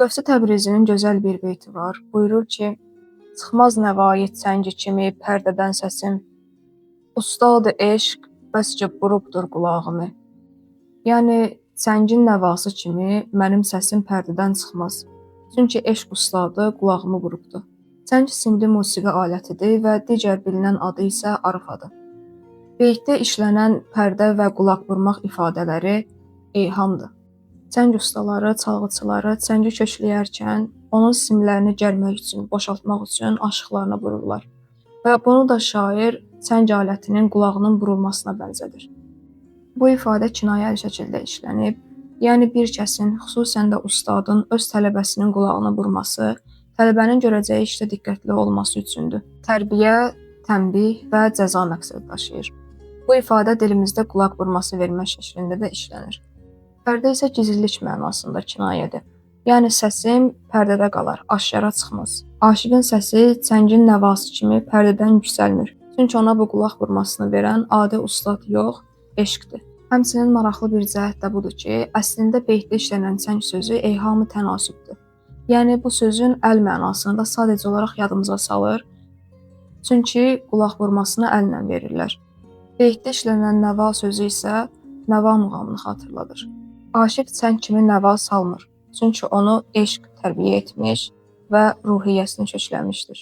Qövsi Təbrizinin gözəl bir beyti var. Buyurur ki: Çıxmaz nəvai çəngi kimi pərdədən səsim. Ustad eşq bəs ki burubdur qulağımı. Yəni çəngin nəvası kimi mənim səsim pərdədən çıxmaz. Çünki eşq ustadı qulağımı vurubdur. Çəng simli musiqi alətidir və digər bilinən adı isə arfadır. Beytdə işlənən pərdə və qulaq vurmaq ifadələri eyhamdır. Çəng ustaları, çalğıçıları çəngi kökləyərkən onun simlərini gərmək üçün, boşaltmaq üçün aşıqlarına vururlar. Və bunu da şair çəng alətinin qulağının burulmasına bənzədir. Bu ifadə kinayəli şəkildə işlənib. Yəni bir kəsin, xüsusən də ustadın öz tələbəsinin qulağına vurması, tələbənin görəcəyi işdə diqqətli olması üçündür. Tərbiyə, tənbih və cəza məqsədi daşıyır. Bu ifadə dilimizdə qulaq vurması vermə şəklində də işlənir. Pərdə isə gizlilik mənasında kinayədir. Yəni səsim pərdədə qalar, aşkara çıxmaz. Aşiqin səsi çəngin nəvası kimi pərdədən yüksəlmir. Çünki ona bu qulaq vurmasını verən adi ustad yox, eşqdir. Həmçinin maraqlı bir cəhət də budur ki, əslində beytdə işlənən çəng sözü eyhamı tənasübdür. Yəni bu sözün əl mənasını da sadəcə olaraq yadımıza salır. Çünki qulaq vurmasını əllə verirlər. Beytdə işlənən nəva sözü isə nəva muğamını xatırladır. Aşiq çəng kimi nəva salmır. Çünki onu eşq tərbiyə etmiş və ruhiyyəsini kökləmişdir.